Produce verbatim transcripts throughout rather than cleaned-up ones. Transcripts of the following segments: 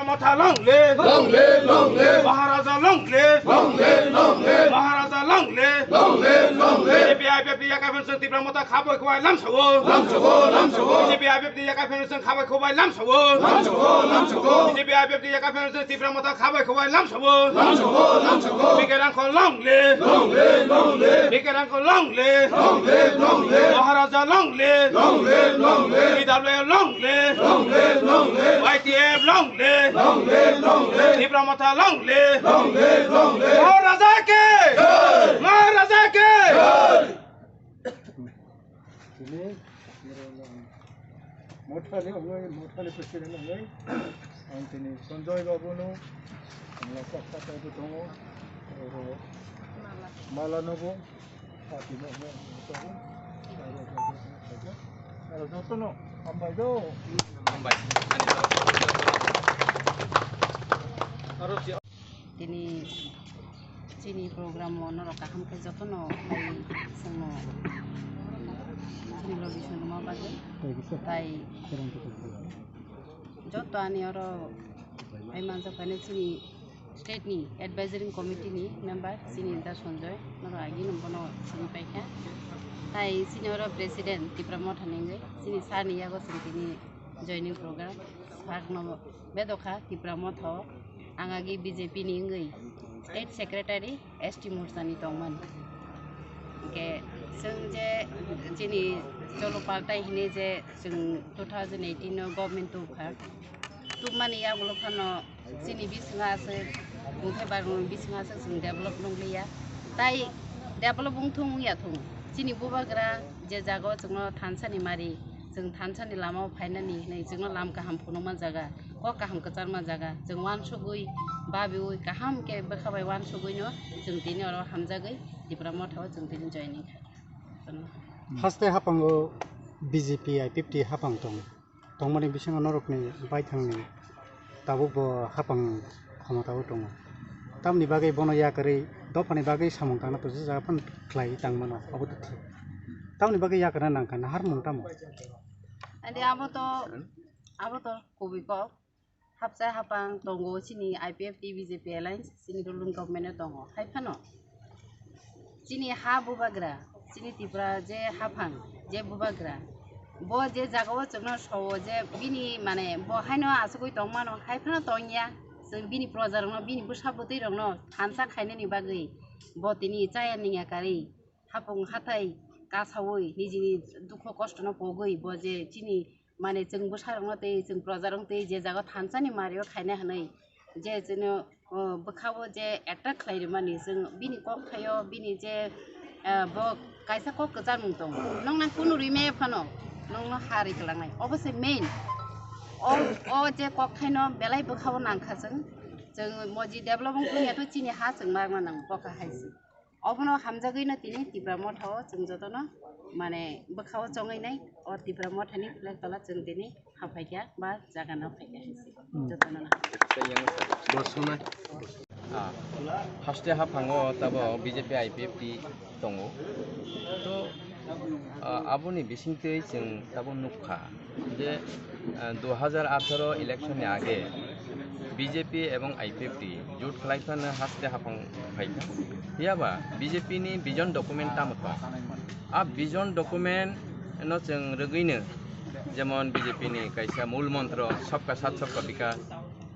Motha long live! Long live, long live! Maharaja long live! Long live, long live! Maharaja long live! Long live, long live! B J P I P F T ni yakai phano chwng Tipra Motha kha bai khwbai lam sawo! Lam sawo, lam sawo! B J P I P F T ni yakai phano chwng kha bai khwbai lam sawo! Lam sawo, lam sawo! B J P I P F T ni yakai phano chwng Tipra Motha kha bai khwbai lam sawo! Lam sawo, lam sawo! Bikhe Rangkhol long live! Long live, long live! Bikhe Rangkhol long live! Long live, long live! Maharaja long live! Long live, long live! T W F long live! Long live, long live! Y T F long live! Long live, long live! Tipra Motha long live! Long live, long live! Maharaja ki! Jai! Maharaja ki! Jai! Tini, Mothani wngwi, Mothani president wngwi, ang tini Sanjoy Babu no, ang kok katai bo tongo, oro Mala no bo, party no wngwi ang tongo, aro joto no hambai do. Hambai. Tini chini program o norok kaham khe jotono phai chwngno chini logi swngrwma bagwi. Tai joto ani oro phai manjak phai chini state ni advisory committee ni member chini Da Sanjoy norok agi no bono sini paikha. Tai chini oro president Tipra Motha ni wngwi chini sir ni yago chwng tini joining program sir no bedokha Tipra Motha o. Ang agi B J P ni wngwi state secretary S T Morcha ni tongmani. Hwnkhe chwng je chini cholo paltai hinwi je chwng two thousand eighteen o government tubukha, tubmani yagulo phano chini bisingo aswk, bumthai barmani bisingo aswk chwng develop nukliya. Tai develop wngthung wngya thung, chini bubagra je jagao chwngno thansa ni mari, chwng thansa ni lamao phainani hinwi chwngno lam kaham phunukma jaga, kok kaham kwcharma jaga, chwng uansugwi, babiui, kaham khe bwkha bai uansugwino chwng tini oro hamjagwi Tipra Motha o chwng tini joining kha. Haste haphango B J P I P F T haphang tongo. Tongmani bisingo norokni baithangni tabuk bo haphang khomotao tongo. Tamoni bagwi bono yakarwi dophani bagwi samung tangna tongsa jaga phano khlai tangmano, abo to thik. Tamoni bagwi yakarna nangkha, naharmung tamo? Adi abo to, abo to kubui kok. Hapsa haphang tongo chini I P F T B J P alliance, chini ruling government o tongo. Hai phano chini ha bubagra, chini Tripura je haphang, je bubagra, bo je jagao chwngno sowo je bini, mane, bo haino asugwi tongmano, hai phano tongya. Chwng bini projarokno, bini bwsa bwtwirokno thansa khainani bagwi bo tini chaya ningya karwi, hapung hathai kasaui nijini dukho kostono pogwi bo je chini, mane, chwng bwsarokno tei chwng projarokno tei je jaga thansani mario khaina hwnwi je chwngno, o, bwkhao je attack khlai rwmani, chwng bini kok thaio, bini je, ah, bo kaisa kok kwcharmung tongo, nokna kunu rwi maya phano nokno ha rwi kwlangnai, obo se main. O, o je kok thaino belai bwkhao nangkha chwng, chwng moji develop wng thungya to chini ha chwng ma nang bokha hai se. Obono hamjagwino tini Tipra Motha o chwng jotono, mane, bwkhao chongwi nai, o Tipra Motha ni flag tola chwng tini haphaikha ba jaga no phaikha hai se. Hmm. Jotono na. Bo swngnai. Ah, haste haphango tabo B J P I P F T tongo. To, ah, aboni bisingtwi chwng tabo nukha. Je, ah, dui hajar atharo election ni age B J P ebong I P F T jut khlai phano haste haphang phaikha. Phiyaba B J P ni vision document tamo tong? A vision document no chwng rwgwino, jemon B J P ni kaisa mul montro "Sabka Saath, Sabka Vikas".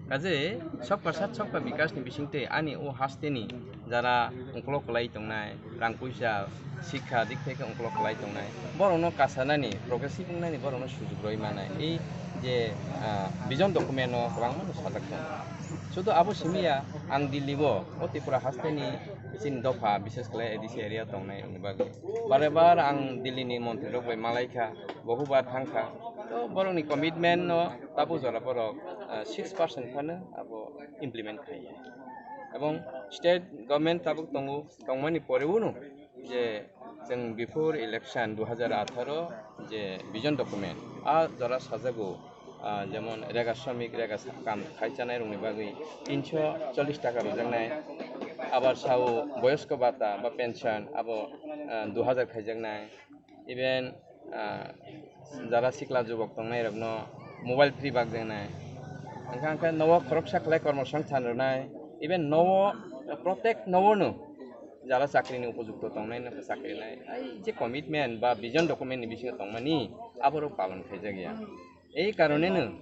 Kaje "Sabka Saath, Sabka Vikas" ni bisingtwi ani o haste ni jara ungkolok kwlai tongnai, rang puisa, sikha dik theke ungkolok kwlai tongnai, borokno kasanani, progressive wngnani borokno sujuk rwi manai. Ei je, ah, vision document o kwbangma no sajak tongo. Sudu abo simi ya, ang Delhi o, o Tripura haste ni chini dopha, bishes khlai A D C area tongnai ni bagwi. Bare bar ang Delhi ni montri rok bai malai kha, bohubar thang kha. To borokni commitment no tabuk jora borok, ah, six percent phano abo implement khai ya. Ebong state government tabuk tongo, tongmani pore uno je chwng before election dui hajar atharo je vision document, a jora sajago, ah, jemon rega shramik, rega sa-, kam khai chanai rokni bagwi tinso chollish taka rwjaknai, abar sao boyosko bata ba pension abo, ah, dui hajar khaijaknai, even, ah, jara sikla jubok tongnai rokno mobile free bakjaknai. Hwnkha hwnkhe nowo khoroksa khlai kormo songchan rwnai, even nowo, protek nowono jara chakrini upojukto tongnai, no chakri nai, ai je commitment ba vision document ni bisingo tongmani, aborok palon khaijak ya. Ei karoneno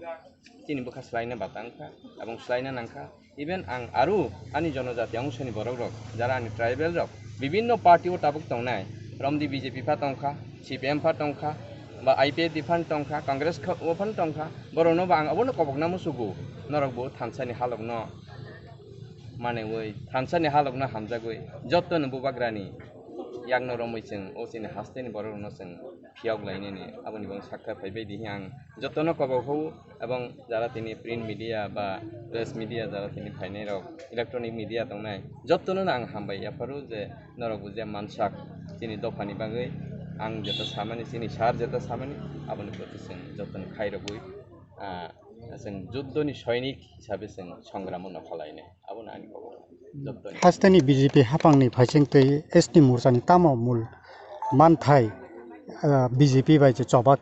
chini bwkha swlaina bata wngkha, abong swlaina nangkha. Even ang aro ani jonojati ongshani borokrok, jara ani tribal rok, bibinno party o tabuk tongnai, romdi B J P pha tongkha, C P M pha tongkha, ba I P F T phan tongkha, Congress kha-, o phan tongkha, borokno ba ang abono kobokna musugo, norok bo thansani halokno manwi, thansani halokno hamjagwi, jottoni bubagrani yakno romwi chwng o chini hasteni borokrokno chwng phiyok lainani, aboni bo sakha phaibai dihi ang jotono kobok hou, ebong jara tini print media ba press media jara tini phainai rok, electronic media tongnai, jotono ang hambai yapharu je norok bo je mansak chini dophani bagwi ang jeta samani, chini sir jeta samani, aboni proti chwng jotono khairogwi, ah, chwng juddoni soinik hisabe chwng songramo nokha lainai, abono ani kobok jottoni. Hasteni B J P haphangni phaising tei S T morchani tamo mul manthai, ah, B J P bai je chobak